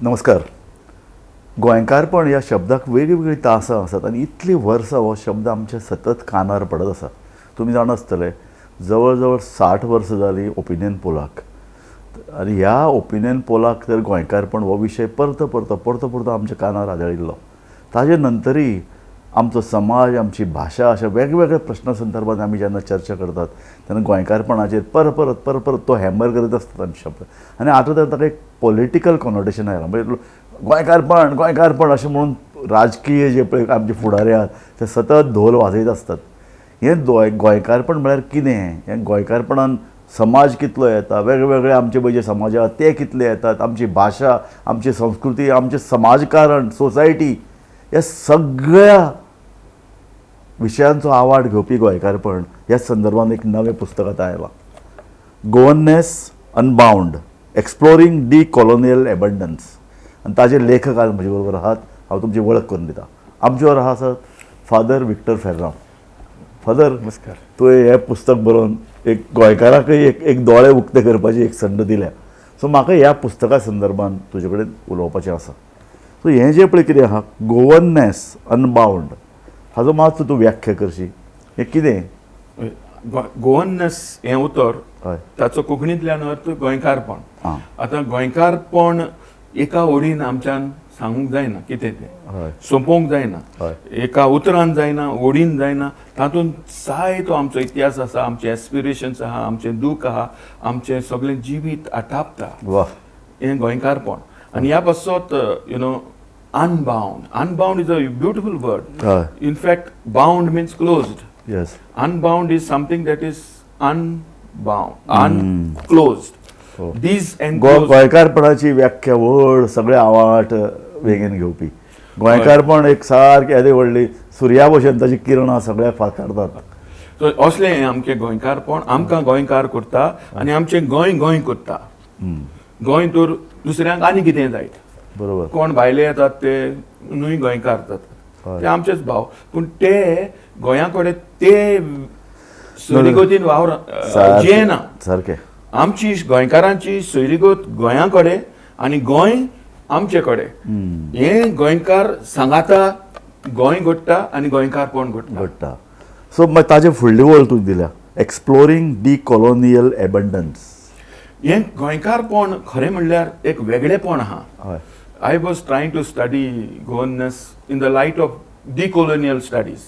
नमस्कार. गोंयकारपण ह्या शब्दाक वेगळीवेगळीं तासां आसात आनी इतलीं वर्सां हो शब्द आमच्या सतत कानार पडत आसा. तुमी जाणा आसतले, जवळ जवळ 60 वर्सां जालीं ओपिनियन पोलाक आनी ह्या ओपिनियन पोलाक तर गोंयकारपण हो विशय परतो परतो परतो परतो आमच्या कानार आदळिल्लो. ताजे नंतरय आमचो समाज, आमची भाशा अशा वेगवेगळ्या प्रश्ना संदर्भात आमी जेन्ना चर्चा करतात तेन्ना गोंयकारपणाचेर परत परत परत परत तो हॅमर करीत आसतात आमी शब्द. आनी आतां तर ताका एक पॉलिटिकल कॉनोटेशन आयलां. म्हणजे गोंयकारपण गोंयकारपण अशें म्हणून राजकीय जे पळय आमचे फुडारी आहात ते सतत धोल वाजयत आसतात. हें गोंयकारपण म्हळ्यार कितें, हें गोंयकारपणान समाज कितलो येता, वेगवेगळे आमचे पळय जे समाज आहात ते कितले येतात, आमची भाशा, आमची संस्कृती, आमचें समाजकारण, सोसायटी, ह्या सगळ्या विशयांचो आवाड घेवपी गोंयकारपण ह्या संदर्भात एक नवें पुस्तक आतां आयलां, Goanness Unbound: Exploring Decolonial Abundance. आनी ताजे लेखक आज म्हजे बरोबर आहात. हांव तुमची वळख करून दिता. आमचे बरोबर आसात फादर विक्टर फेर्रांव. फादर, नमस्कार. तुवें हें पुस्तक बरोवन एक गोंयकाराकय एक एक दोळे उक्ते करपाची एक संद दिल्या. सो म्हाका ह्या पुस्तका संदर्भात तुजे कडेन उलोवपाचें आसा. सो हें जें पळय कितें आहा, गोवननेस अनबाउंड, हाजो मातसो तूं व्याख्या करशी, हें कितें? गोवननेस हें उतर, ताचो कोंकणींतल्यान अर्थ गोंयकारपण. आतां गोंयकारपण एका ओडीन आमच्यान सांगूंक जायना कितें तें, सोंपोवंक जायना, एका उतरान जायना, ओडीन जायना. तातूंत जायतो आमचो इतिहास आसा, आमचे एस्पिरेशन्स आहा, आमचें दूख आहा, आमचें सगळें जिवीत आटापता हें गोंयकारपण. आनी ह्या पासत unbound, unbound is a beautiful word. In fact, bound means closed. Unbound is something that is unbound, unclosed. These enclosed गोंयकारपणाची व्याख्या व्हड सगळे आवाट वेगेन घेवपी गोंयकारपण एक सारकें येदे व्हडली सुर्या भशेन ताची किरणां सगळ्याक फांकारतात. सो असलें हें आमचें गोंयकारपण आमकां गोंयकार करता आनी आमचें गोंय गोंय करता. गोंय तर दुसऱ्यांक आनी कितें जायत. कोण भायले येतात ते न्हय गोंयकार जातात. ते आमचेच भाव, पूण ते गोंया कडेन ते सोयरीगतीन वावर जियेना. आमची गोंयकारांची सोयरीगत गोंया कडेन आनी गोंय आमचे कडेन. हें गोंयकार सांगाता गोंय घडटा आनी गोंयकारपण घडटा. घडटा. सो मागीर ताजे फुडली वळ तूं दिल्या, एक्सप्लोरींग डी कॉलोनियल एबंडन्स. हें गोंयकारपण खरें म्हणल्यार एक वेगळेपण आहा. I was trying to study Goanness in the light of decolonial studies.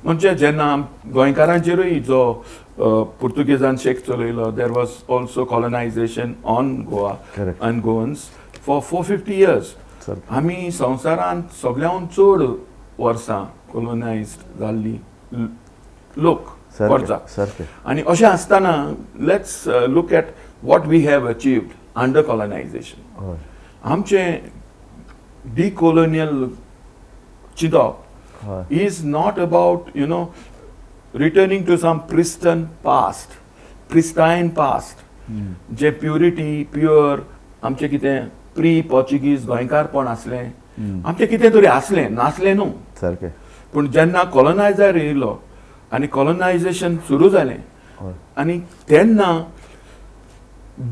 म्हणजे जेन्ना गोंयकारांचेरूय जो पुर्तुगेजान शेक चलयलो, there was also colonization on Goa and Goans for 450 years. आमी संवसारांत सगळ्याहून चड वर्सां कॉलोनायज्ड जाल्ली लोक वर्सां. आनी अशें आसतना let's look at what we have achieved under colonization. आमचें डिकॉलोनियल चिंतप is not about returning to some pristine past, J purity, pure आमचें कितें प्री पोर्चुगीज गोंयकारपण आसलें आमचें, कितें तरी आसलें, नासलें न्हू. पूण जेन्ना कॉलोनायझर येयलो आनी कॉलोनायझेशन सुरू जालें आनी तेन्ना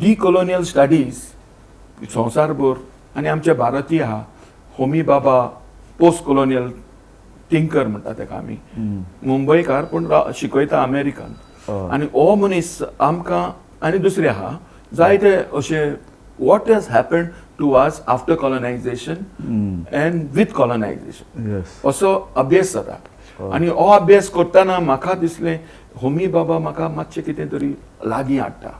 डिकॉलोनियल स्टडीज संवसारभर आनी आमचे भारतीय आहा, Homi Bhabha, post colonial thinker म्हणटा तेका आमी, मुंबयकार पूण शिकयता अमेरिकन. आनी हो मनीस आमकां आनी दुसरे आहा जायते अशे, what has happened to us after colonization and with colonization असो अभ्यास जाता. आनी हो अभ्यास करतना म्हाका दिसलें, होमी भाभा म्हाका मातशें कितें तरी लागीं हाडटा.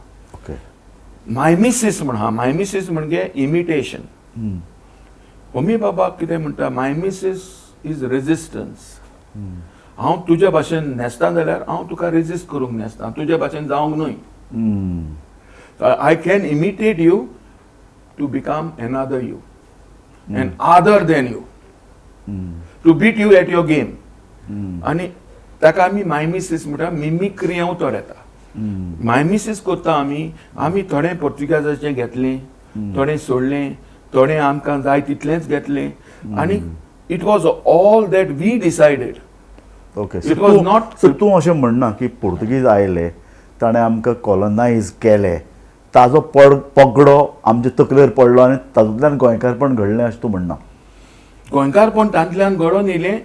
मायमिसीस म्हण आहा. मायमिसीस म्हणजे इमिटेशन. होमी भाभा कितें म्हणटा, mimesis is resistance. हांव तुज्या भाशेन न्हेसता जाल्यार हांव तुका रेजिस्ट करूंक न्हेसता, तुज्या भाशेन जावंक न्हय. I can imitate you to become another you and other than you, to beat you at your game. आनी ताका आमी मायमिसीस म्हणटा. मिमिक्री हें उतर येता. मायमिसीस करता आमी. आमी थोडें पोर्तुगेजाचें घेतलें, थोडें सोडलें, थोडें आमकां जाय तितलेंच घेतलें आनी it was all that we decided. It was not- so तूं अशें म्हणना की पोर्तुगीज आयले, ताणें आमकां कॉलनायज केले. ताजो पगडो आमचे तकलेर पडलो आनी तातूंतल्यान गोंयकारपण घडलें अशें तूं म्हणना. गोंयकारपण तांतल्यान घडोवन येयलें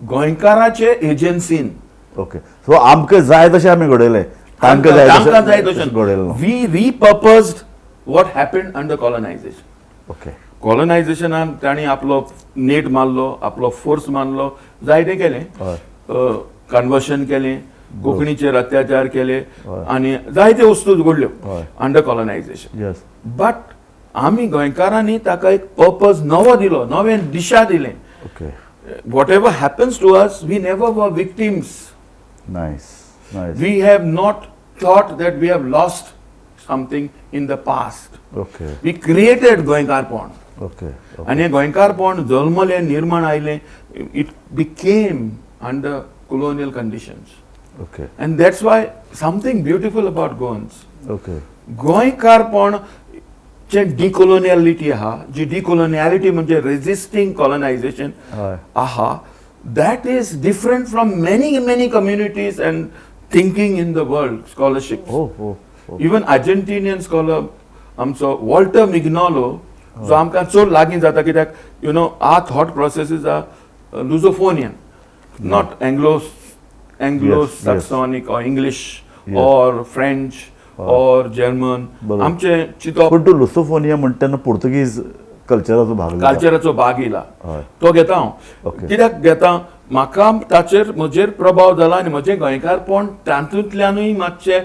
गोंयकाराचे एजन्सीन. ओके, सो आमकां जाय तशें आमी घडयलें, तांकां जाय तशें घडयलें. We repurposed what happened under colonisation. Okay, कॉलनायझेशनान तांणी आपलो नेट मारलो, आपलो फोर्स मारलो, जायतें केलें, कन्वर्शन केलें, कोंकणीचेर अत्याचार केले आनी जायते वस्तू घडल्यो अंडर कॉलनायझेशन. येस. बट आमी गोंयकारांनी ताका एक पर्पज नवो दिलो, नवें दिशा दिलें. Okay, Whatever happens to us, we never were victims. Nice nice. We have not thought that we have lost something in the past. Okay. We created गोंयकारपण. Okay आनी हें गोंयकारपण जल्मलें, निर्माण आयलें, it became under colonial conditions. Okay. And that's why something beautiful about Goans. Okay. गोंयकारपण जे डिकोलोनियलिटी आहा, जी डिकोलोनियलिटी म्हणजे रेजिस्टींग कॉलनायझेशन आहा, that is different from many many communities and thinking in the world scholarship. हो हो हो. इवन आर्जेंटिनियन स्कॉलर आमचो वॉल्टर मिग्नोलो, जो आमकां चड लागीं जाता, कित्याक our thought processes are Lusophonian, not Anglo Saxonic or English or French or German. आमचें चिंतप. पूण तूं लुसोफोनिया म्हणटा तेन्ना पुर्तुगीज कल्चराचो भाग जाता. कल्चराचो भाग येयला. तो घेता हांव. कित्याक घेता? म्हाका ताचेर म्हजेर प्रभाव जाला आनी म्हजें गोंयकारपण तातूंतल्यानूय मातशें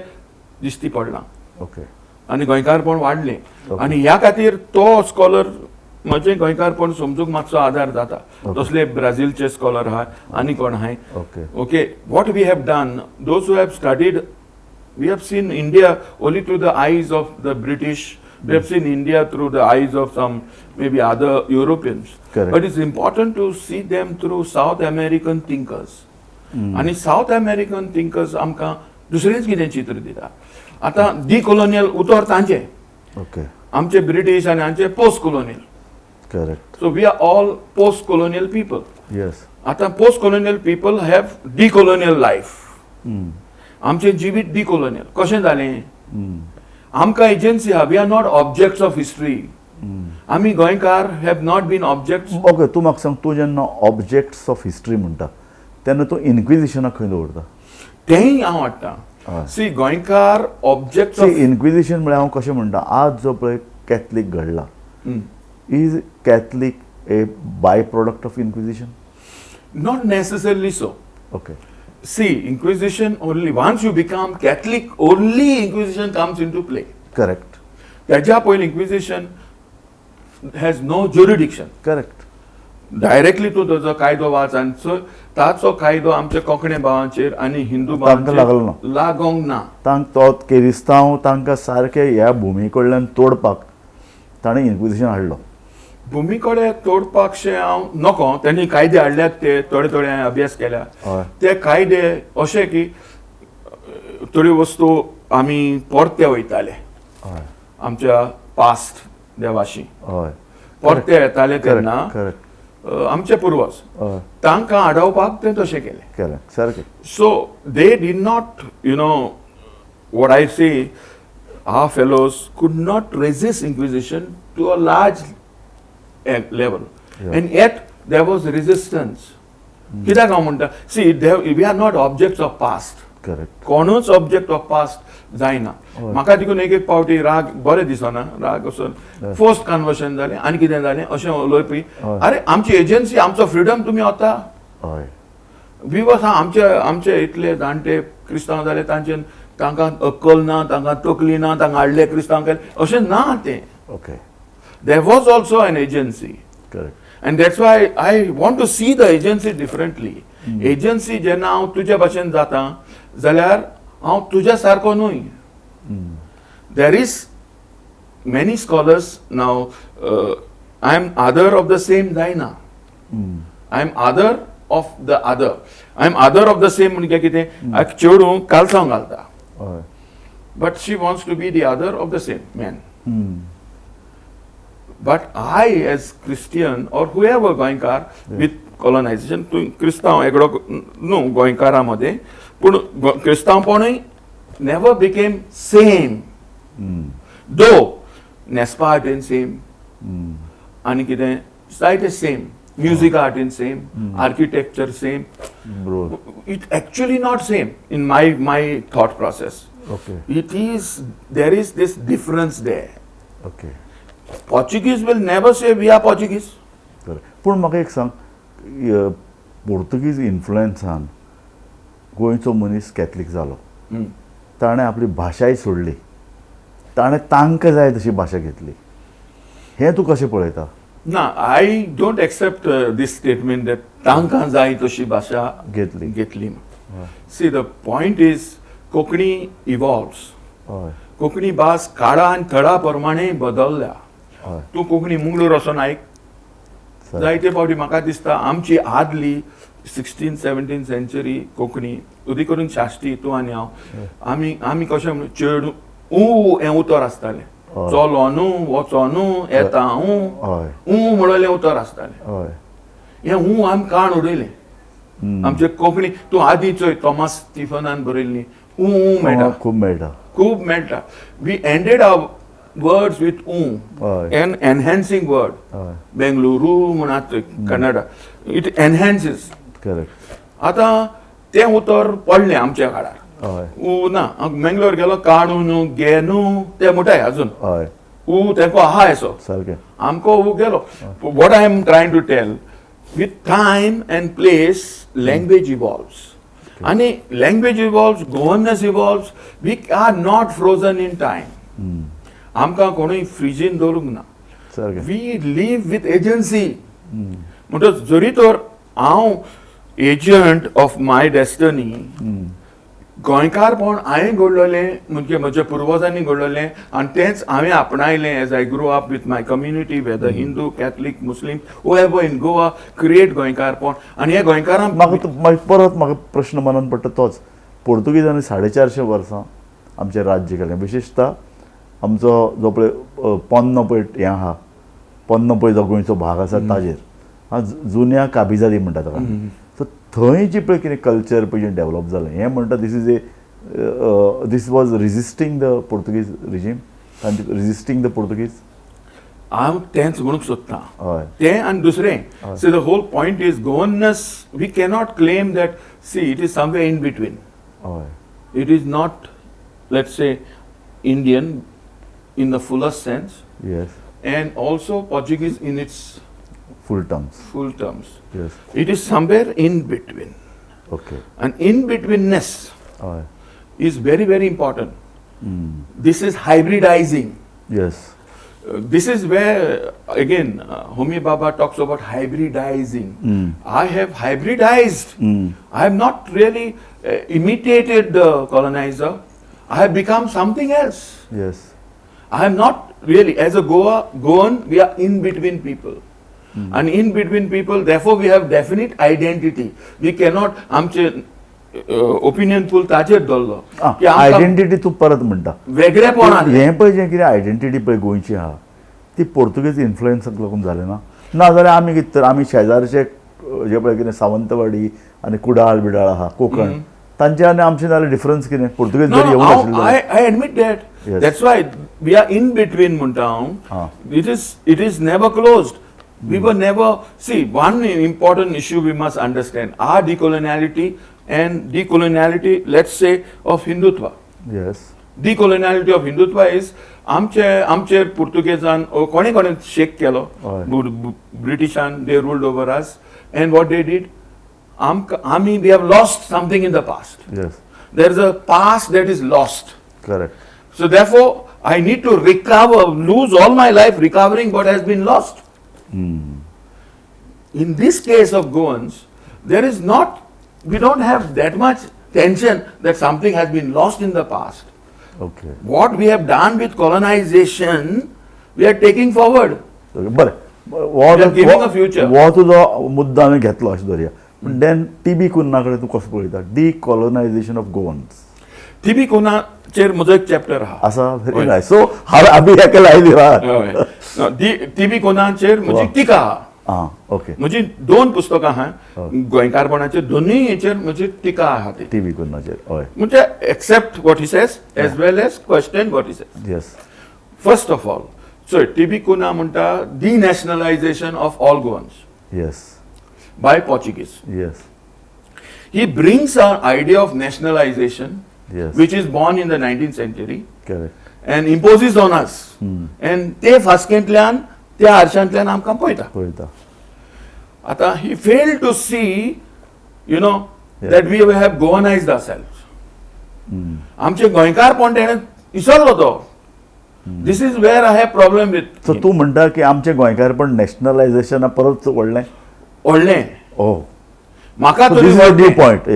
दिश्टी पडलां. आनी गोंयकारपण वाडलें आनी ह्या खातीर तो स्कॉलर म्हजें गोंयकारपण समजूंक मातसो आदार जाता. तसले ब्राझीलचे स्कॉलर आहाय आनी कोण आहाय. Okay, what we have done, those who have studied, we have seen India only through the eyes of the British, we have seen India through the eyes of some maybe other Europeans. But it's important to see them through South American thinkers. आनी south American thinkers आमकां दुसरेंच कितें चित्र दिता. आतां डिकोलोनियल उतर तांचें, आमचे ब्रिटीश आनी आमचे post colonial. So we are all post colonial people. आतां post colonial people have decolonial life. आमचें जिवीत डिकोलोनियल कशें जालें? आमकां एजन्सी आहा. We are not objects of history. आमी गोंयकार have not been objects. Okay, तूं म्हाका सांग, तूं जेन्ना ऑब्जेक्ट्स ऑफ हिस्ट्री म्हणटा तेन्ना तूं इन्क्विजिशनाक खंय दवरता? तेंय हांव हाडटा. सी, गोंयकार ऑब्जेक्ट्स सी, इन्क्विजिशन म्हळ्यार हांव कशें म्हणटा, आज जो पळय कॅथलीक घडला, is Catholic a by product of Inquisition? Not necessarily so. See, Inquisition only, once you become Catholic, only Inquisition comes into play. त्याच्या पयलीं Inquisition has no jurisdiction. Directly तूं ताजो कायदो वाच आनी ताचो कायदो आमच्या कोंकणी भावांचेर आनी हिंदू तांकां लागलो ना. भावांचेर लागोंक ना. तांक तो किरिस्तांव तांकां सारके ह्या भुमी कडल्यान तोडपाक ताणें इन्क्विजिशन हाडलो. भुमी कडेन तोडपाकशें हांव नको. तेणी कायदे हाडल्यात, ते थोडे थोडे हांवें अभ्यास केल्या. ते कायदे अशे की थोड्यो वस्तू आमी परते वयताले आमच्या पास्ट देवाशी, परते येताले तेन्ना आमचे पुर्वज, तांकां आडोवपाक ते तशें केलें. केलें सारकें. So they did not, what I say, our fellows could not resist Inquisition to a large level. And yet there was resistance. कित्याक हांव म्हणटा, see, we are not objects of past. कोणूच ऑब्जेक्ट ऑफ पास्ट जायना. म्हाका देखून एक एक पावटी राग बरें दिसना, राग असो फोर्स कन्वर्शन जालें आनी कितें जालें अशें उलोवपी. अरे, आमची एजन्सी, आमचो फ्रिडम तुमी वता. विवस आमचे आमचे इतले जाणटे क्रिस्तांव जाले, तांचे तांकां अक्कल ना, तांकां तकली ना, तांकां हाडले क्रिस्तांव केले अशें ना तें. There was also an agency. And that's why I want to see the agency differently. Agency जेन्ना हांव तुज्या भाशेन जाता जाल्यार हांव तुज्या सारको न्हय. There is many scholars now. I am other of the same जायना, I am other of the other. I am other of the same म्हणजे कितें, एक चेडूं कालसांव घालता, but she wants to be the other of the same man. But I, as Christian or whoever गोंयकार with colonization, तूं क्रिस्तांव एकडो न्हू गोंयकारा मदें, पूण क्रिस्तांवपणूय never became same. दो न्हेसपा हाटेन सेम आनी कितें जायते सेम, म्युजिका हाटेन सेम, आर्किटेक्चर सेम. बरोबर. It actually not same in my thought process. It is, there is this difference there. Portuguese will never say we are Portuguese. बरें, पूण म्हाका एक सांग, पोर्तुगीज इन्फ्लुएन्सान गोंयचो मनीस कॅथलीक जालो, ताणें आपली भाशाय सोडली, ताणें तांकां जाय तशी भाशा घेतली, हें तूं कशें पळयता? ना, I don't accept this statement that तांकां जाय तशी भाशा घेतली. घेतली. See, the point is Konkani evolves. Konkani भास काळा आनी थळा प्रमाणे बदलल्या. तूं कोंकणी मंगळूर वचोन आयक. जायते फावटी म्हाका दिसता आमची आदली 16 17 सेंचुरी कोंकणी, अदी करून साश्टी, तूं आनी हांव, आमी कशें म्हणू, चेडूं ऊ हें उतर आसतालें. चलो न्हू, वचो न्हू, येता ऊं. ऊं म्हणलें उतर आसतालें. हें ऊं आमी काण उडयलें आमचे कोंकणी. तूं आदी चोय, थॉमस स्टिफनान बरयल्ली ऊं ऊं मेळटा. खूब मेळटा. खूब मेळटा. We ended our words with um. An enhancing word. Bengaluru म्हणात कन्नडा, it enhances. आतां तें उतर पडलें आमच्या काळार. ऊ ना. मेंगलोर गेलो, काडू न्हू, गे न्हू, ते म्हणटाय अजून. ऊ तेंको आहा येसो. आमको ऊ गेलो. What I am trying to tell, with time and place language evolves आनी language evolves, Goanness evolves. We are not frozen in time. आमकां कोणूय फ्रिजीन दवरूंक ना. We live with agency. म्हणटच जरी तर हांव एजंट ऑफ my destiny, गोंयकारपण हांवें घडलेलें, म्हणजे म्हज्या पुर्वजांनी घडलेलें आनी तेंच हांवें आपणायलें as I grow up with my community, whether Hindu, Catholic, Muslim, whoever in Goa create गोंयकारपण आनी हे गोंयकारांक म्हाका मागीर परत म्हाका प्रश्न मनान पडटा तोच. पोर्तुगीजांनी 450 वर्सां आमचें राज्य केलें. विशेशता आमचो जो पळय पोन्नो पळय हें आहा, पोन्नो पळय जो गोंयचो भाग आसा ताजेर हा जुन्या काबिजादी म्हणटा ताका. सो थंय जी पळय कितें कल्चर पळय जें डेवलप जालें, हें म्हणटा this was resisting the Portuguese regime, resisting the Portuguese. हांव तेंच म्हणूंक सोदतां. तें आनी दुसरें, see, the whole point is Goanness, we cannot claim that. See, it is someway in between. It is not, let's say, Indian in the fullest sense and also Portuguese in its full terms. Full terms. It is somewhere in between. And in betweenness is very, very important. This is hybridizing. This is where, again, Homi Bhabha talks about hybridizing. I have hybridized. I have not really imitated the colonizer. I have become something else. I am not really, as a Goan, we are in between people. And in between people, therefore we have definite identity. We cannot, आमचे opinion poll ताचेर दवरलो की आमकां identity तूं परत म्हणटा. वेगळेपण आसलें. हें पळय जें कितें आयडेंटिटी पळय गोंयची आहा ती पोर्तुगीज इन्फ्लुएन्साक लागून जालें ना? ना जाल्यार आमी कितें तर आमी शेजारचे जे पळय कितें सावंतवाडी आनी कुडाळ बिडाळ आहा, कोकण, तांचे आनी आमचे जाल्यार डिफरन्स कितें? पोर्तुगीज No, जरी no, येवंक आशिल्ले. I admit that. That's why we are in between म्हणटा हांव. It is never closed. We were never, see, one important issue we must understand, our decoloniality and decoloniality, let's say, of Hindutva. Decoloniality of Hindutva is आमचे आमचेर पुर्तुगेजान ओ कोणे कोणे शेक केलो. ब्रिटिशान, they ruled over us and what they did, आमकां आमी we have lost something in the past. There is a past that is lost. So therefore, I need to recover, lose all my life recovering what has been lost. In this case of Goans, there is not, we don't have that much tension that something has been lost in the past. What we have done with colonization, we are taking forward. बरें. We are giving a future. हो तुजो मुद्दो आमी घेतलो अशें धरया, पूण then TB Cunha कडेन तूं कसो पळयता, डिकॉलोनायझेशन ऑफ गोवन्स? टीबी कुन्हाचेर म्हजो एक चॅप्टर आहा. आसा, व्हेरी नायस. सो हांवें आमी हेका लायली. हय. टीबी कुन्हाचेर म्हजी टिका आहा. आं ओके म्हजी दोन पुस्तकां आहा गोंयकारपणाचेर, दोनूय हेचेर म्हजी टिका आहा ती. टीबी कुन्हाचेर, हय. म्हणजे accept what he says as well as question what he says. First of all, चोय, टीबी कुन्हा म्हणटा denationalisation of all Goans by Portuguese. He brings our idea of nationalization, which is born in the 19th century, and imposes on us. And ते फास्केंतल्यान, त्या आरशांतल्यान आमकां पळयता. पळयता. आतां he fail to see that we have Goanized ourself. आमचे गोंयकारपण तेणें विसरलो तो. This is where I have problem with. So तूं म्हणटा की आमचें गोंयकारपण नॅशनलायझेशना परत व्हडलें. व्हडलें. ओ. म्हाका तरी This is new व्हरतें. Point,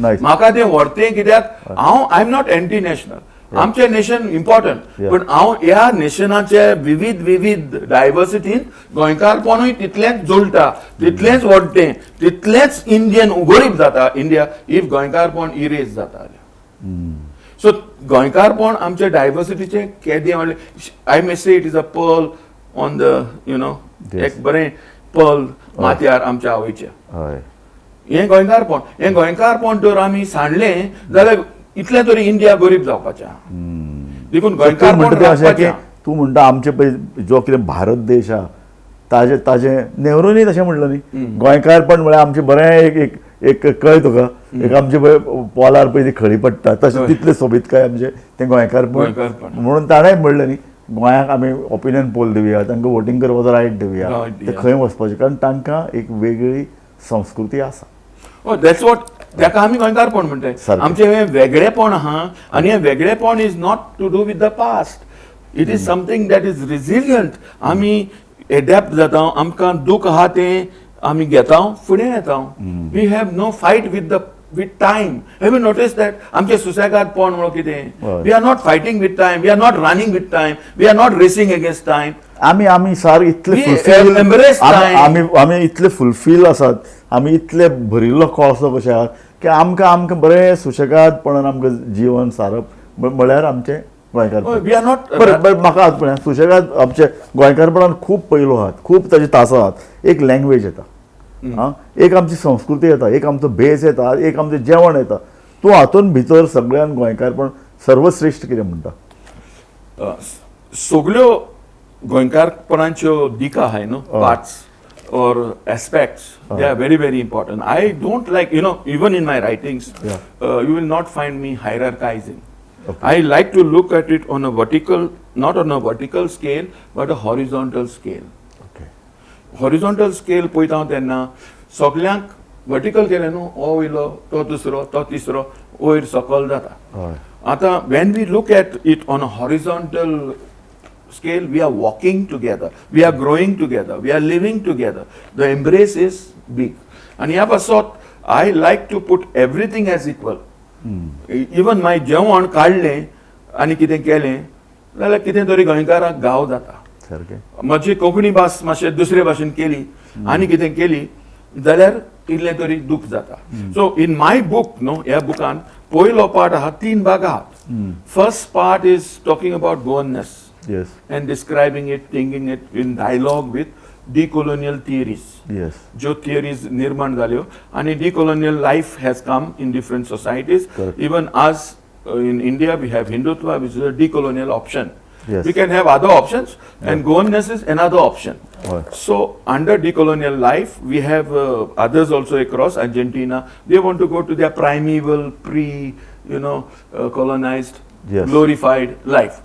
nice. म्हाका तें व्हरतें कित्याक हांव, I am not anti national. आमचें नेशन इम्पॉर्टंट, पण हांव ह्या नेशनाचे विविध विविध डायवर्सिटीन गोंयकारपणूय तितलेंच जुळटा, तितलेंच व्हडटें, तितलेंच इंडियन गरीब जाता इंडिया if गोंयकारपण इरेज जाता. सो गोंयकारपण आमचे डायवर्सिटीचे केदें व्हडलें, I may say it is a pearl on the एक बरें पर्ल माथ्यार आमच्या आवयच्या. हें गोंयकारपण, हें गोंयकारपण जर आमी सांडलें जाल्यार इतलें तरी इंडिया गरीब जावपाचें. देखून तूं गोंयकारपण म्हणटा तें अशें की राखपाचें. तूं म्हणटा आमचे पळय जो कितें भारत देश आहा ताजे ताजे नेहरूनी तशें म्हणलें न्ही, गोंयकारपण म्हळ्यार आमचें बरें एक एक एक कळ्ळें तुका, एक आमचे पळय पोलार पळय ती खळी पडटा तशें तितलें सोबीतकाय आमचें तें गोंयकारपण. गोंयकारपण. म्हणून ताणें म्हणलें न्ही, गोंयाक आमी ओपिनियन पोल दिवया, तांकां वोटींग करपाचो रायट दिवया. Right ते दिवया. खंय वचपाचें, कारण तांकां एक वेगळी संस्कृती आसा. Oh, that's what, ताका आमी गोंयकारपण म्हणटाय. आमचें हें वेगळेपण आहा आनी हें वेगळेपण is not to do with the past, it is something that is resilient. आमी एडॅप्ट जाता, आमकां दूख आहा तें आमी घेता, फुडें येता. We have no fight with time. Have you notice that आमचें सुसेगादपण म्हणून कितें? We are not fighting with time, we are not running with time, we are not racing against time. आमी आमी सार इतले We fulfil embrace time. आमी आमी इतले फुलफील आसात, आमी इतले भरिल्लो कळसो कशे आहात की आमकां आमकां बरें सुशेगादपणान आमकां जीवन सारप म्हळ्यार आमचें गोंयकारपण. We are not बरें बरें, म्हाका आतां पळय, सुशेगाद आमचे गोंयकारपणान खूब पैलू आहात, खूब ताजे तासां आहात. एक लँग्वेज येता, आं, एक आमची संस्कृती येता, एक आमचो भेस येता, एक आमचें जेवण येता. तूं हातून भितर सगळ्यान गोंयकारपण सर्वश्रेश्ठ कितें म्हणटा? सगल्यो गोंयकारपणाच्यो दिका आहाय न्हू, parts or aspects, they are very very important. I don't like, even in my writings, you will not find me hierarchizing. I like to look at it on a vertical, not on a vertical scale, but a horizontal scale. Horizontal scale पळयता हांव तेन्ना सगल्यांक vertical केलें न्हू, हो वयलो, तो दुसरो, तो तिसरो, वयर सकल जाता. आतां when we look at it on a horizontal scale, we are walking together, we are growing together, we are living together. The embrace is big. आनी ह्या पासत I like to put everything as equal. Even my जेवण काडलें आनी कितें केलें जाल्यार कितें तरी गोंयकाराक घाव जाता. म्हजी कोंकणी भास मातशें दुसरे भाशेन केली आनी कितें केली जाल्यार इल्लें तरी दूख जाता. सो इन my book न्हू, ह्या बुकान पयलो पार्ट आहा, तीन भाग आहात. First part is talking about Goanness and describing it, thinking it in dialogue with decolonial theories. ज्यो थियरीज निर्माण जाल्यो आनी decolonial life has come in different societies. Even आज in India we have Hindutva, which is a decolonial option. We can have other options, and Goanness is another option. So under decolonial life, we have others also across Argentina. They want to go to their primeval, pre, colonized, glorified life.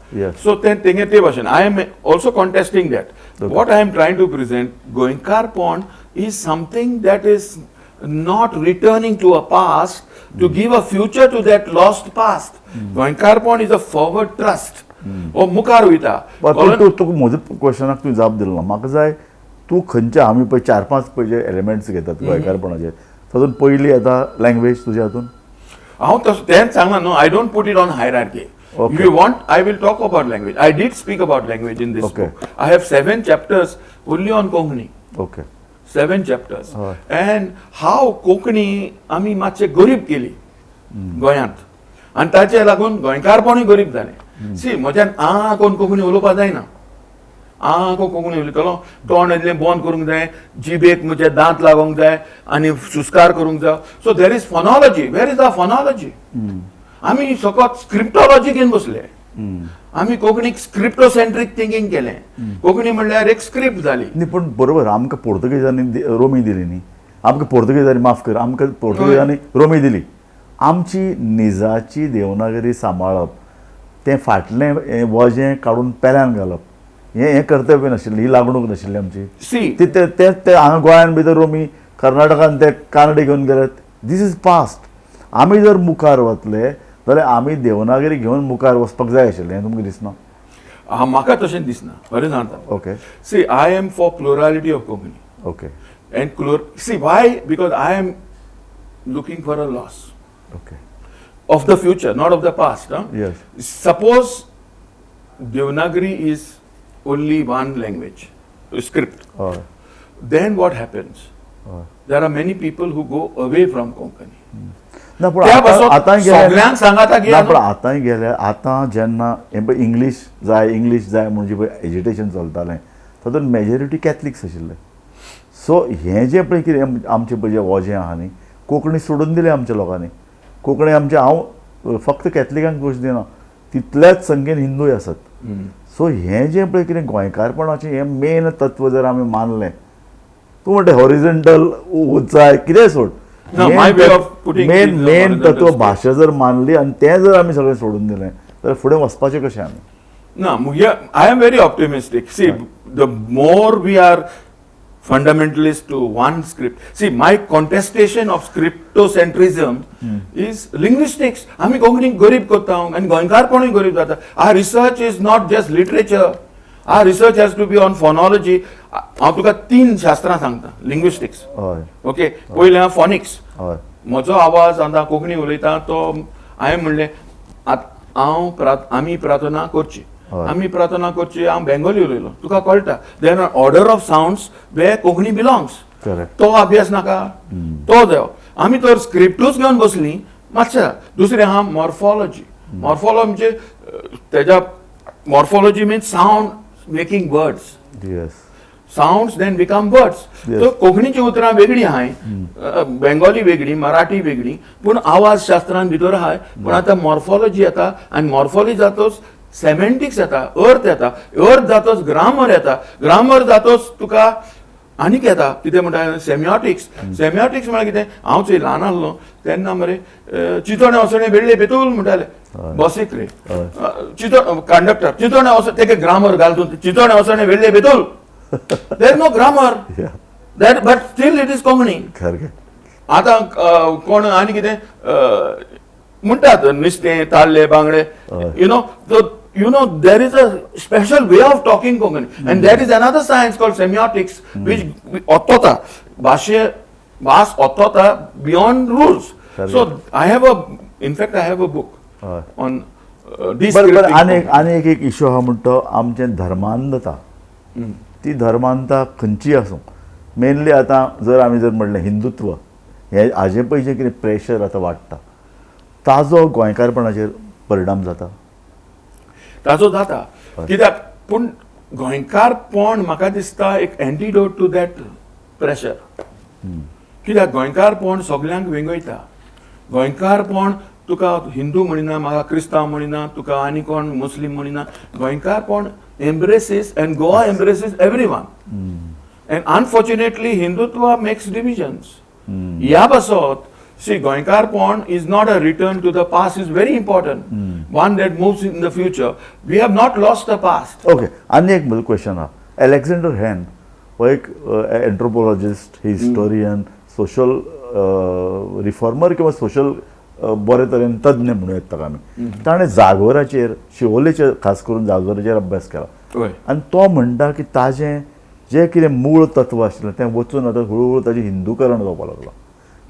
So then तेंगे ते भाशेन I am also contesting that. What I am trying to present, गोंयकारपण is something that is not returning to a past to give a future to that lost past. गोंयकारपण is a forward thrust. हो मुखार वयता. पण तूं तुका म्हज्या क्वेश्चनाक तुवें जाप दिलो ना. म्हाका जाय तूं खंयचे, आमी पळय चार पांच पळय जे एलिमेंट्स घेतात गोंयकारपणाचे, तातूंत पयली येता लँग्वेज तुज्या हातून. हांव तसो तेंच सांगला न्हू, I don't put it on hierarchy. If you want, I will talk about language. I did speak about language in this book. I have seven chapters only on Konkani. Seven chapters. And how Konkani आमी मातशे गरीब केली गोंयांत आनी ताचे लागून गोंयकारपणूय गरीब जालें. सी, म्हज्यान आ कोण कोंकणी उलोवपाक जायना. आ को कोंकणी उलयतलो, तोंड इतलें बंद करूंक जाय, जिबेक म्हजे दांत लागोंक जाय आनी सुस्कार करूंक जाय. So there is phonology. Where is the phonology? आमी फकत स्क्रिप्टॉलॉजी घेवन बसले. आमी कोंकणीक स्क्रिप्टोसेंट्रीक थिंकींग केलें. कोंकणी म्हणल्यार एक स्क्रिप्ट जाली. न्ही, पूण बरोबर आमकां पोर्तुगेजांनी रोमी दिली न्ही, आमकां पोर्तुगेजांनी, माफ कर, आमकां पोर्तुगेजांनी रोमी दिली. आमची निजाची देवनागरी सांबाळप, तें फाटलें हें वजें काडून पेल्यान घालप, हें हें कर्तव्य नाशिल्लें, ही लागणूक नाशिल्ली आमची. सी, ती ते ते ते हांगा गोंयान भितर रोमी, कर्नाटकान ते कानडी घेवन गेले. This is past. आमी जर मुखार वतले जाल्यार आमी देवनागरी घेवन मुखार वचपाक जाय आशिल्लें, हें तुमकां दिसना? म्हाका तशें दिसना, खरें सांगता. See, I am for plurality of Konkani. And see why? Because I am looking for a loss of the future, not of the past. Huh? Yes. Suppose Devanagari is only one language, script. Then what happens? There are many people who go away from Konkani. ना, पूण त्या आतां पासत आतां गेल्या सगळ्यांक सांगाता की ना, पूण आतांय गेल्या, आतां जेन्ना हें पळय इंग्लीश जाय, इंग्लीश जाय म्हणून जें पळय एजिटेशन चलतालें, तातूंत मेजॉरिटी कॅथलिक्स आशिल्ले. सो हें जें पळय कितें आमचें पळय जें वजें आहा न्ही, कोंकणी सोडून दिलें आमच्या लोकांनी. कोंकणी आमचें, हांव फक्त कॅथलिकांक दोश दिना, तितल्याच संख्येन हिंदूय आसात. सो हें जें पळय कितें गोंयकारपणाचें हें मेन तत्व जर आमी मानलें, तूं म्हणटा हॉरिझंटल उंचाय कितेंय सोड, No, my way of putting main is a main horizontal तत्व scale. भाशा जर मानली आनी तें जर आमी सगळें सोडून दिलें जाल्यार फुडें वचपाचें कशें आमी? No, yeah, I am very optimistic. See, the more we are fundamentalist to one script. See, my contestation of scriptocentrism is linguistics. आमी कोंकणी गरीब करता आनी गोंयकारपणूय गरीब जाता. Our research is not just literature. Our research has to be on phonology. हांव तुका तीन शास्त्रां सांगता, लिंग्विस्टिक्स. ओके, पयलें आहा फोनिक्स. म्हजो आवाज आतां कोंकणी उलयता तो हांवें म्हणलें, हांव आमी प्रार्थना करची, आमी प्रार्थना करची, हांव बेंगोली उलयलो, तुका कळटा, there are order of sounds where Konkani belongs. तो अभ्यास नाका तो जायो. आमी तर स्क्रिप्टूच घेवन बसली मातशें. दुसरें आहा मॉर्फॉलॉजी. मॉर्फॉलॉजी म्हणजे तेज्या morphology means sound making words. Sounds then become words. So कोंकणीची उतरां वेगळी आहाय, बेंगोली वेगळी, मराठी वेगळी, पूण आवाज शास्त्रान भितर आहाय. पूण आतां मॉर्फॉलॉजी येता आनी मॉर्फॉलॉजी जातोच सेमेंटिक्स येता, अर्थ येता, अर्थ जातोच ग्रामर येता, ग्रामर जातोच तुका आनीक येता कितें म्हणटा, सेमिऑटिक्स. सेमिऑटिक्स म्हळ्यार कितें? हांव चोय ल्हान आसलो तेन्ना मरे, चिंतोणे वसणे वेळ्ळे बेतूल म्हणटाले बसीक रे. चिंतो कंडक्टर चिंतोणे वस, तेका ग्रामर घालतून चिंतोणे वसणे वेळ्ळे Betul. There is no grammar that, but still it is Konkani. आतां कोण आनी कितें म्हणटात, नुस्तें, ताल्ले, बांगडे, you know there is a special way of talking Konkani and that is another science called semiotics, which ओतोता भाशे, भास ओतोता beyond rules. So I have a in fact I have a book on बरें बरें, आनी एक आनी एक एक issue आहा म्हणटा तो आमचें धर्मांधता. ती धर्मांधता खंयची आसूं, मेनली आतां जर आमी जर म्हणलें हिंदुत्व, हें हाजे पळय जें कितें प्रेशर आतां वाडटा, ताजो गोंयकारपणाचेर परिणाम जाता? ताजो जाता. कित्याक पूण गोंयकारपण म्हाका दिसता एक एन्टीडोट टू that pressure. कित्याक गोंयकारपण सगल्यांक वेंगयता. गोंयकारपण तुका हिंदू म्हणिना, म्हाका क्रिस्तांव म्हणिना, तुका आनी कोण मुस्लीम म्हणिना. गोंयकारपण embraces and Goa embraces everyone, and unfortunately Hindutva makes divisions. ह्या पासत, सी, गोंयकारपण is not a return to the past, is very important, one that moves in the future. We have not lost the past. Okay, आनी एक म्हजो question आहा. Alexander हॅन हो एक एंट्रोपोलॉजिस्ट, historian, social reformer किंवा सोशल बरे तरेन तज्ञ म्हणूं येता ताका आमी. ताणें जागोराचेर, शिवोलेचेर, खास करून जागोराचेर अभ्यास केला आनी तो म्हणटा की ताजें जें कितें मूळ तत्व आशिल्लें तें वचून आतां हळू हळू ताजें हिंदूकरण जावपाक लागलां.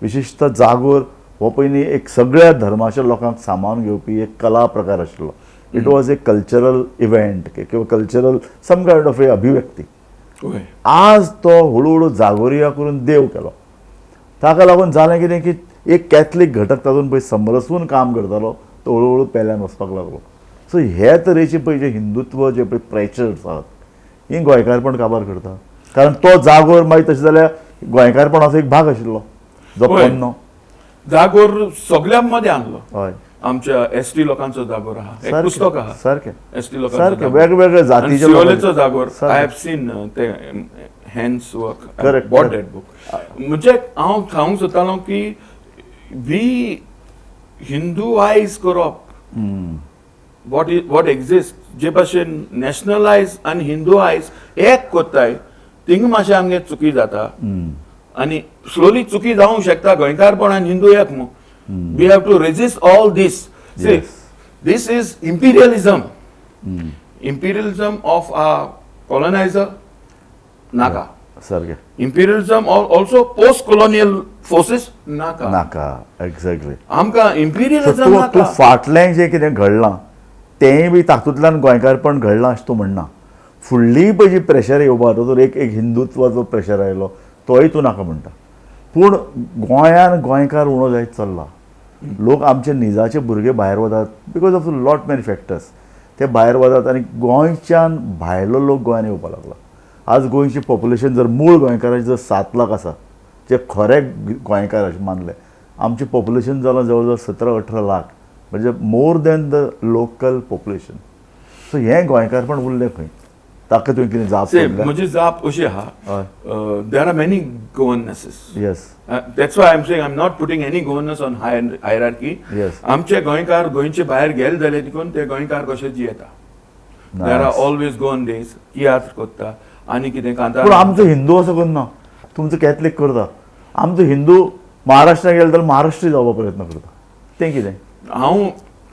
विशेशतः जागोर हो पयलीं एक सगळ्या धर्माच्या लोकांक सामावून घेवपी एक कला प्रकार आशिल्लो. It was a cultural event किंवा cultural some kind of a अभिव्यक्ती. आज तो हळू हळू जागोरिया करून देव केलो. ताका लागून जालें कितें की एक कॅथलीक घटक तातूंत पळय समरसून काम करतालो, तो हळू हळू पेल्यान वचपाक लागलो. सो हे तरेचे पळय जे हिंदुत्व जे पळय प्रेशर्स आहात, ही गोंयकारपण काबार करता, कारण तो जागोर मागीर तशें जाल्यार गोंयकारपणाचो एक भाग आशिल्लो जो पोन्नो. जागोर सगळ्यां मदें आहलो. आमच्या एस टी लोकांचो जागोर आहा, एक पुस्तक आहा. सारकें. एस टी लोकांचो. सारकें, वेगवेगळ्या जातीच्या. शिवोलेचो जागोर, I have seen ते hands work. Bought that book. म्हणजे हांव सांगूंक सोदतालो की we हिंदूआयज करप what is what exist. जे भाशेन नॅशनलायज आनी हिंदूआयज एक करताय, थिंगा मातशें आमगे चुकी जाता आनी स्लोली चुकी जावंक शकता. गोंयकारपण आनी हिंदू एक मू, we have to resist all this. See, this is imperialism, imperialism of a colonizer नाका. Imperialism also post colonial forces नाका. नाका, एक्झॅक्टली. आमकां इम्पिरियलिझम तूं तूं नाका. फाटलें जें कितें घडलां तेंय बी तातूंतल्यान गोंयकारपण घडलां अशें तूं म्हणना. फुडलीय पळय जी प्रेशर येवपा, तातूंत एक एक हिंदुत्वाचो प्रेशर आयलो, तोय तूं नाका म्हणटा. पूण गोंयान गोंयकार उणो जायत चल्ला. लोक आमचे निजाचे भुरगे भायर वतात because of lot many factors. ते भायर वतात आनी गोंयच्यान भायलो लोक गोंयान येवपाक लागला. आज गोंयची पॉप्युलेशन जर मूळ गोंयकाराची जर 7 लाख आसा, जे खरे गोंयकार अशें मानले, आमचें पॉप्युलेशन जालां जवळ जवळ 17-18 लाख, म्हणजे more than the local population. So हें गोंयकारपण उरलें खंय? ताका तुवें कितें जाप See, सोदल्या? म्हजी जाप अशी आहा, there are many Goannesses. That's why I'm saying I'm not putting any Goanness on hierarchy. आमचे गोंयकार गोंयचे भायर गेले जाल्यार देखून ते गोंयकार कशे जियेता. There are always Goan days, तियात्र करता आनी कितें कांतार. पूण आमचो हिंदू असो करना. तुमचो कॅथलीक करता, आमचो हिंदू महाराष्ट्रात गेले जाल्यार महाराष्ट्री जावपा प्रयत्न करता. तें कितें? हांव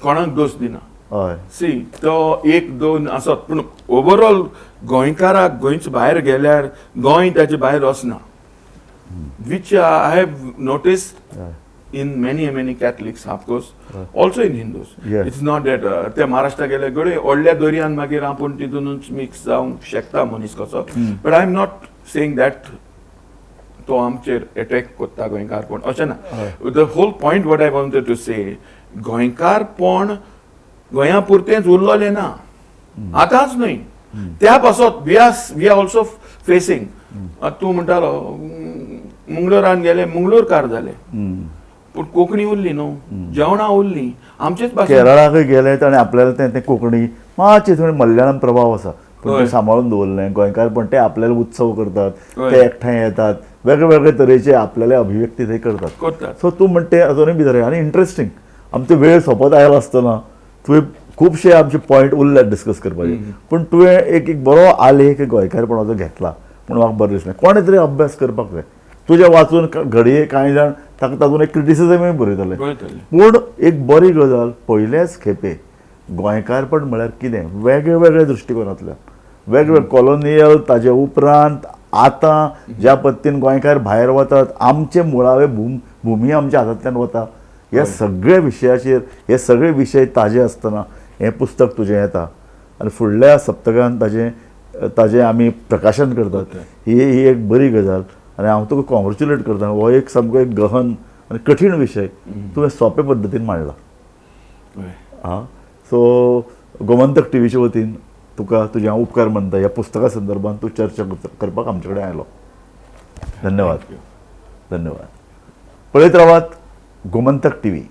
कोणाक दोश दिना. सी, तो एक दोन आसत, पूण ओवरऑल गोंयकाराक गोंयचे भायर गेल्यार गोंय ताचे भायर वचना, which I have noticed in many many Catholics, of course, also in Hindus. It's not that ते महाराष्ट्राक गेले घडये व्हडल्या दर्यान मागीर आपूण तितूनच मिक्स जावंक शकता मनीस कसो, but I am not saying that तो आमचेर एटॅक करता गोंयकारपण, अशें ना. The whole point what I wanted to say, गोंयकारपण गोंया पुरतेंच उरलोलें ना, आतांच न्हय. त्या पासत we are also facing. तूं म्हणटालो, मंगळूरान गेले, मंगळूरकार जाले, पूण कोंकणी उरली न्हू, जेवणां उरली आमचेच भाशेन. केरळाकय गेले आनी आपल्याला तें तें कोंकणी मातशी थोडी मल्याळम प्रभाव आसा, पूण तें सांबाळून दवरलें गोंयकार. पण ते आपल्याला उत्सव करतात, ते एकठांय येतात, वेगळे वेगळे तरेचे आपल्याला अभिव्यक्ती ते करतात. करतात. सो तूं म्हणटे अजुनूय भितर आनी इंट्रस्टींग. आमचो वेळ सोंपत आयलो आसतना तुवें खुबशे आमचे पॉयंट उरल्यात डिस्कस करपाचे, पूण तुवें एक एक बरो आलेख गोंयकारपणाचो घेतला म्हूण म्हाका बरें दिसलें. कोणें तरी अभ्यास करपाक जाय. तुजें वाचून घडये कांय जाण ताका तातूंत एक क्रिटिसिजमूय बरयतले. बरयतले. पूण एक बरी गजाल, पयल्याच खेपे गोंयकारपण म्हळ्यार कितें, वेगळे वेगळे दृश्टिकोनांतल्यान, वेगवेगळे कॉलोनियल, ताजे उपरांत आतां ज्या पद्दतीन गोंयकार भायर वतात, आमचे मुळावे भूमी आमच्या हातांतल्यान वता, ह्या सगळ्या विशयाचेर, हे सगळे विशय ताजे आसतना हें पुस्तक तुजें येता आनी फुडल्या सप्तकान ताजें ताजें आमी प्रकाशन करतात, ही ही एक बरी गजाल आनी हांव तुका कॉंग्रेच्युलेट करता. हो एक सामको एक गहन आनी कठीण विशय तुवें सोंपे पद्दतीन मांडला. आं, सो गोमंतक टिवीच्या वतीन तुका तुजे हांव उपकार मानता. ह्या पुस्तका संदर्भात तूं चर्चा करपाक आमचे कडेन आयलो. धन्यवाद. Thank you. धन्यवाद. पळयत रावात गोमंतक टिवी.